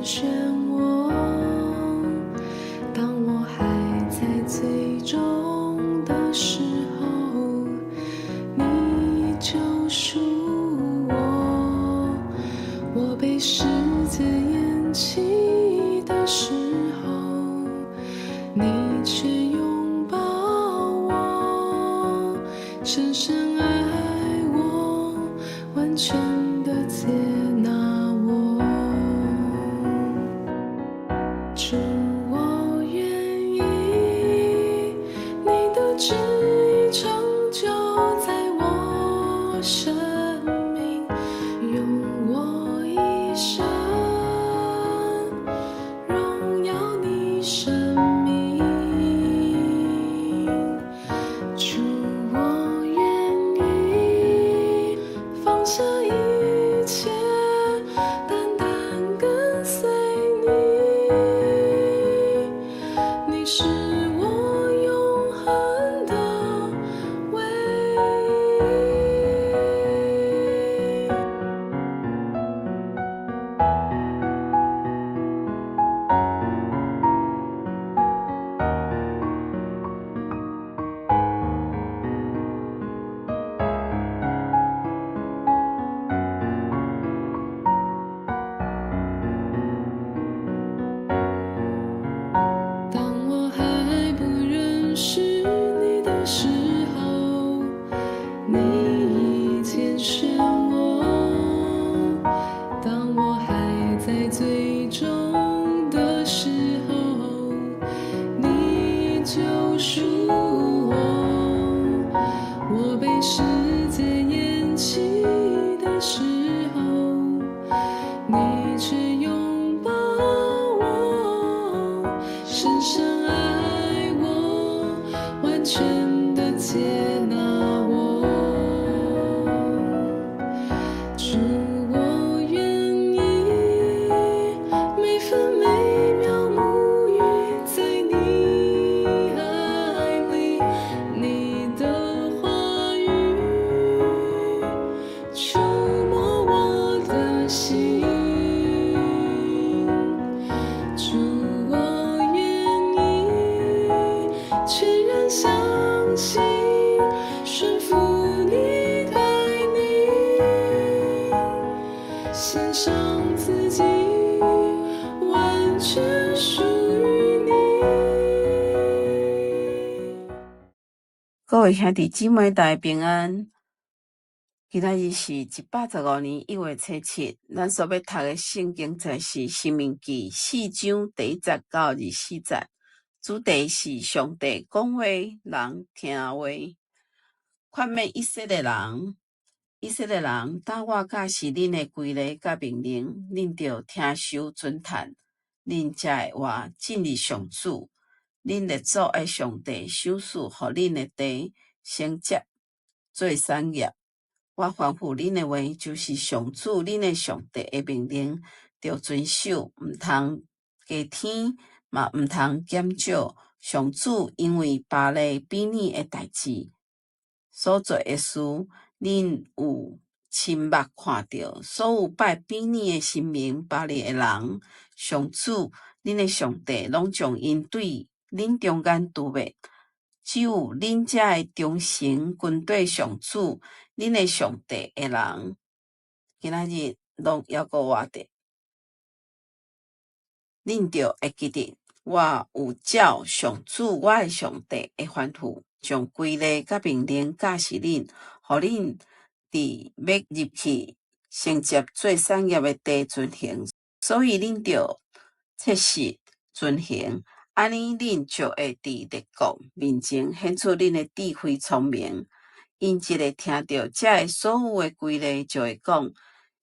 選我，當我還在罪中的時候，你救贖我。我被世界厭棄的時候，你卻擁抱我，深深愛我，完全的接納我。主，我願意你的旨意成就在我生命，用我一生榮耀你生命。主，我願意放下一切，單單跟隨你。你是我永恆的唯一。當我還不認識你的時候，你已揀選我。當我還在罪中的時候，你救贖我。我被世界厭棄的時候，你卻擁抱我，深深愛我，完全的接納我。主，我願意每分每秒沐浴在你愛裡，你的話語觸摸我的心。主，我願意全然相信，順服你帶領，獻上自己，完全屬於你。各位兄弟姊妹，大家平安。今仔日是115年1月初7，咱所欲讀的聖經節是《申命記》四章第一節到24節，主題是上帝講話，人聽話。勸勉以色列人，以色列人，當我教示恁的規例佮命令，恁著聽守遵行，恁才會活，進入上主恁列祖的上帝賞賜予恁的地，承接做產業。我吩咐恁的話，就是上主恁的上帝的命令，著遵守，毋通加添，嘛毋通減少。上主因為巴力比耳的代誌所做的事，恁有親目看著。所有拜比耳的神明巴力的人，上主恁的上帝攏將𪜶對恁中間除滅。只有恁才會忠誠跟綴上主恁的上帝的人，今仔日攏猶閣活著。恁著會記得，我有照上主我的上帝的吩咐，將規例佮命令教示恁，予恁佇欲入去承接做產業的地遵行。所以恁著切實遵行，按呢恁就會佇列國面前顯出恁的智慧聰明。𪜶一下聽著這个所有的規例，就會講：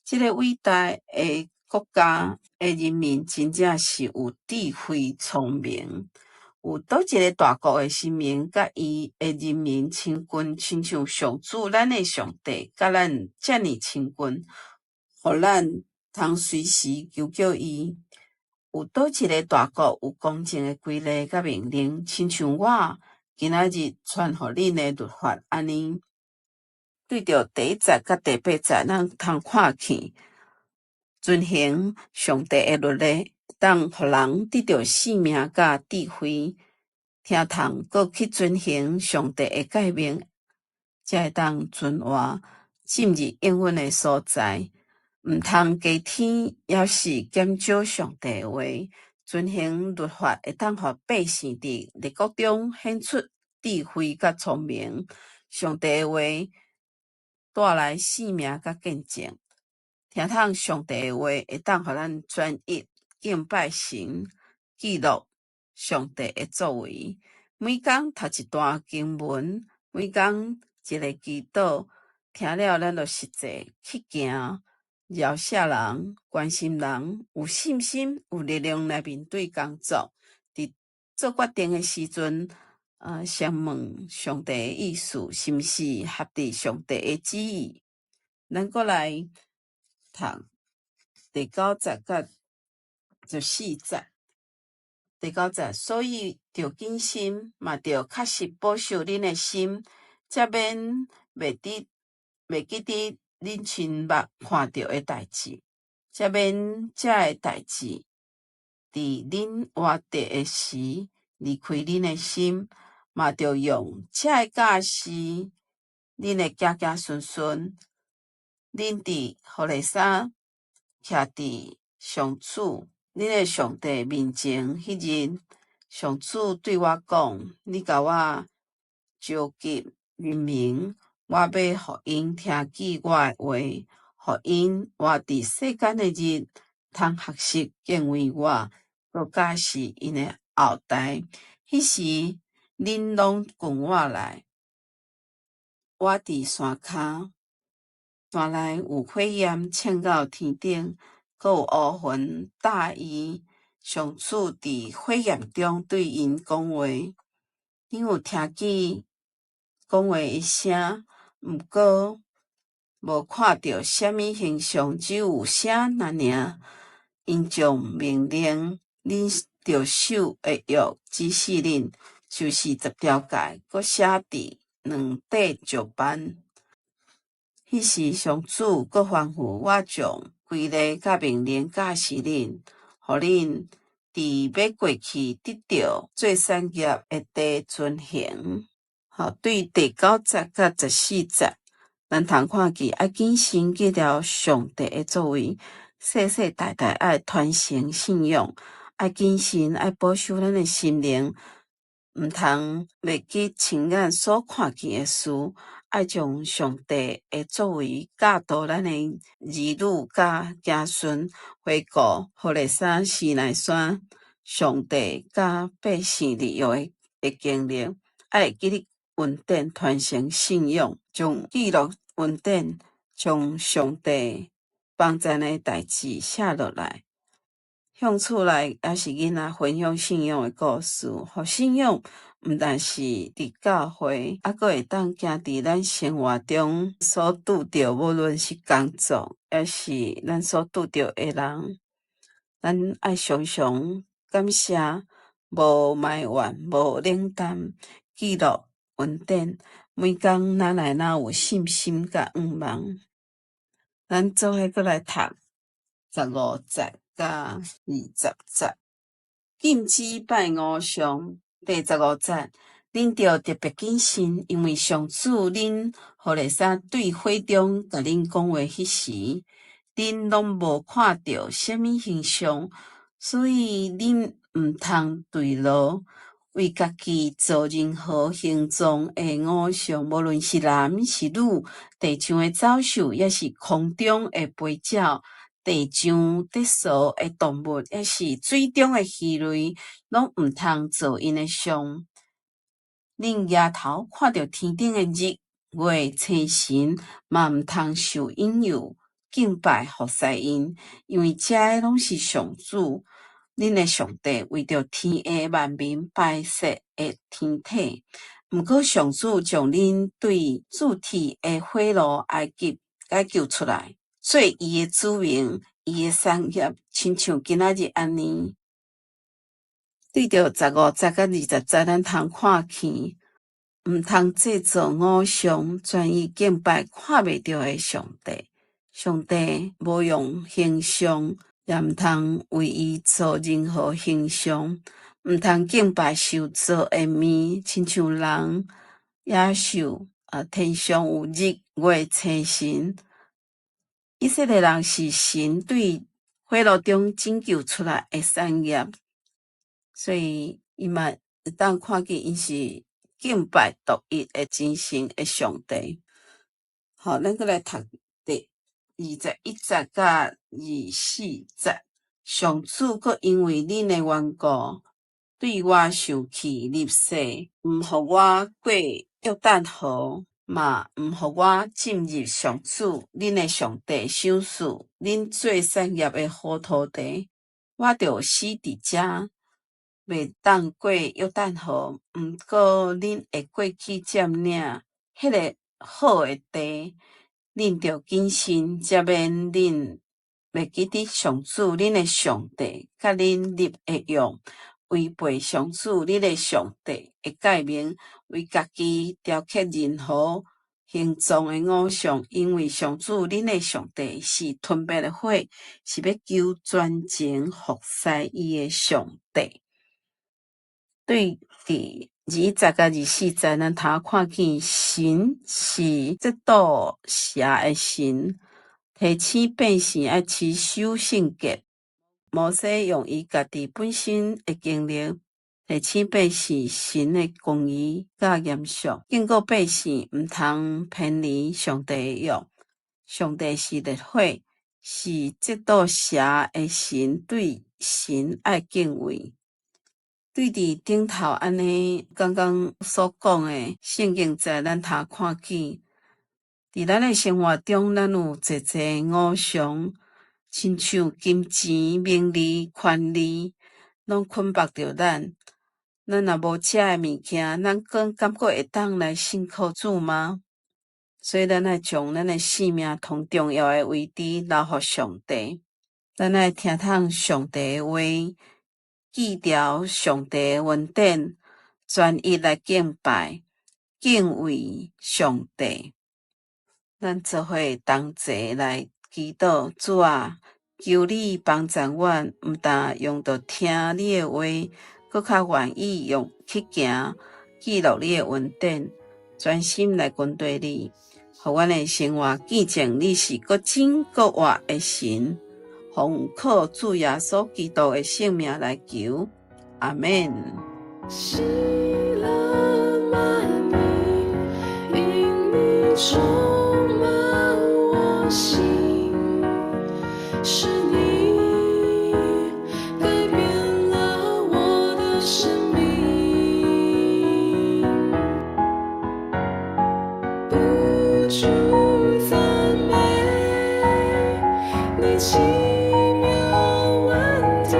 這个偉大的國家的人民真正是有智慧聰明。有佗一个大國的神明佮伊的人民親近，親像上主咱的上帝佮咱遮爾親近，予咱通隨時求叫伊。有佗一个大國有公正的規例佮命令，親像我今仔日傳予恁的律法按呢。對著第一節佮第八節，咱通看見遵行上帝的律例，會當予人得著性命佮智慧。聽從閣去遵行上帝的誡命，才會當存活，進入永遠的所在。毋通加添，抑是減少上帝的話。遵行律法會當予百姓佇列國中顯出智慧佮聰明。上帝的話帶來性命佮見證。聽從上帝的話會當予咱專一敬拜神，記錄上帝的作為。每工讀一段經文，每工一个祈禱，聽了咱就實際去行，饒赦人，關心人，有信心、有力量來面對工作。佇做決定的時陣，先問上帝的意思，是毋是合佇上帝的旨意？咱閣來讀第九節佮14節。第九節，所以著謹慎，嘛著確實保守恁的心，才免袂得袂記得恁親目看著的代誌，才免這个代誌佇恁活著的時離開恁的心，嘛著用這个教示恁的子子孫孫。恁佇何烈山徛佇上主恁的上帝面前彼日，上主對我講：你共我召集人民，我欲予𪜶聽見我的話，予𪜶活佇世間的日，通學習敬畏我，閣教示𪜶的後代。彼時，恁攏跟我來，我佇山跤，山內有火焰衝到天頂，閣有烏雲罩伊。上主佇火焰中對𪜶講話，恁有聽見講話的聲，毋過無看著啥物形象，只有聲爾爾。𪜶將命令恁著守的約指示恁，就是十條誡，閣寫佇兩塊石板。彼時上主閣吩咐我將規例佮命令教示恁，予恁佇欲過去得著做產業的地遵行。好，對第九節佮14節，咱通看見愛謹慎記牢上帝的作為，世世代代愛傳承信仰，愛謹慎愛保守咱的心靈，毋通袂記親眼所看見的事，愛將上帝的作為教導咱的兒女佮子孫。回顧何烈山、西奈山，上帝佮百姓立約的經歷，愛會記得恩典傳承信仰，將記錄恩典，將上帝幫贊的代誌寫落來，向厝內抑是囡仔分享信仰的故事，予信仰毋但是佇教會，猶閣會當行佇咱生活中所拄著，無論是工作，抑是咱所拄著的人，咱愛常常感謝，無埋怨，無冷淡，記錄恩典，每工咱來若有信心佮向望。咱做伙閣來讀15節佮20節，禁止拜偶像。第十五節，恁著特別謹慎，因為上主恁何烈山對火中共恁講話彼時，恁攏無看著啥物形象，所以恁毋通墜落，為家己做任何形狀的偶像，無論是男是女，地上的走獸，抑是空中的飛鳥，地上咧踅的動物，抑是水中的魚類，攏毋通做𪜶的像。恁舉頭看著天頂的日月星辰，嘛毋通受引誘敬拜服侍𪜶，因為這个攏是上主恁的上帝為著天下萬民擺設的天體。毋過上主將恁對鑄鐵的火爐埃及解救出來，做伊的子民，伊的產業，親像今仔日按呢。對著15節佮20節，咱通看見，毋通製造偶像，專一敬拜看袂著的上帝。上帝無用形象，也毋通為伊做任何形象，毋通敬拜受造的物，親像人、野獸啊，天上有日月星辰。以色列人是神對火爐中拯救出來的產業，所以伊嘛會當看見𪜶是敬拜獨一的真神的上帝。好，咱閣來讀第21節佮24節。上主閣因為恁的緣故，對我生氣立誓，毋予我過約旦河，嘛毋予我進入上主恁的上帝賞賜恁做產業的好土地。我著死佇遮，袂當過約旦河。毋過恁會過去佔領彼个好的地，恁著謹慎，才免恁袂記得上主恁的上帝佮恁立的約，違背上主恁的上帝的誡命，為家己雕刻任何形狀的偶像，因為上主恁的上帝是吞滅的火，是欲求專情服侍伊的上帝。對佇21節佮24節，咱頭看見神是嫉妒蛇的神，提醒百姓愛持守聖潔。摩西用伊家己本身的經歷，提醒百姓神的公義佮嚴肅，警告百姓毋通偏離上帝的約。上帝是烈火，是嫉妒蛇的神，對神愛敬畏。對佇頂頭按呢剛剛所講的聖經節，咱通看見，佇咱的生活中，咱有濟濟偶像，親像金錢、名利、權力，攏捆縛著咱。咱若無這个物件，咱閣敢閣會當來信靠主嗎？所以，咱愛將咱的生命上重要的位置留予上帝。咱愛聽從上帝的話，記牢上帝的恩典，專一來敬拜、敬畏上帝。咱做伙同齊來祈禱，主啊，求你幫助阮，毋但用著聽你的話，閣較願意用去行，記錄你的恩典，專心來跟隨你，予阮的生活見證你是閣真閣活的神。奉靠主耶穌基督的聖名來求，阿們。喜樂滿溢，因你充滿我心，是你改變了我的生命。不住讚美你奇妙恩典，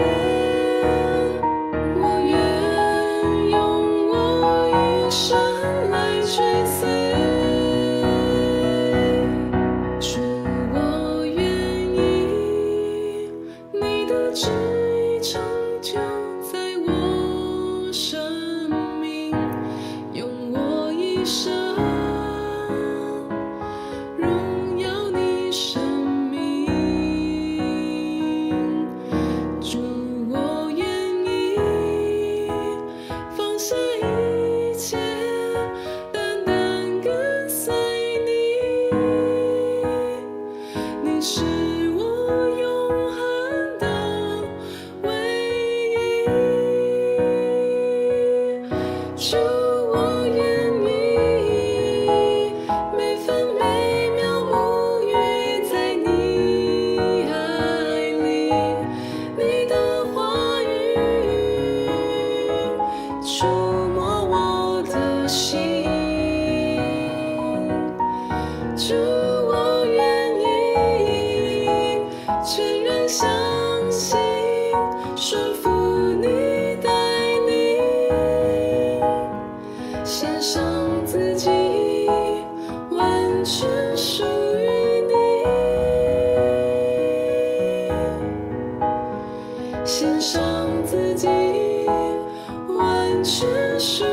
我願用我一生來追隨。主，我願意你的旨意成就在我生命，用我一生榮耀你生命。主，我願意放下一切，單單跟隨你。你是我永恆的唯一。主，我願意每分每秒沐浴在你愛裡，你的話語觸摸我的心。主，我願意全然相信，順服你帶領，獻上自己，完全屬於你。獻上自己，完全屬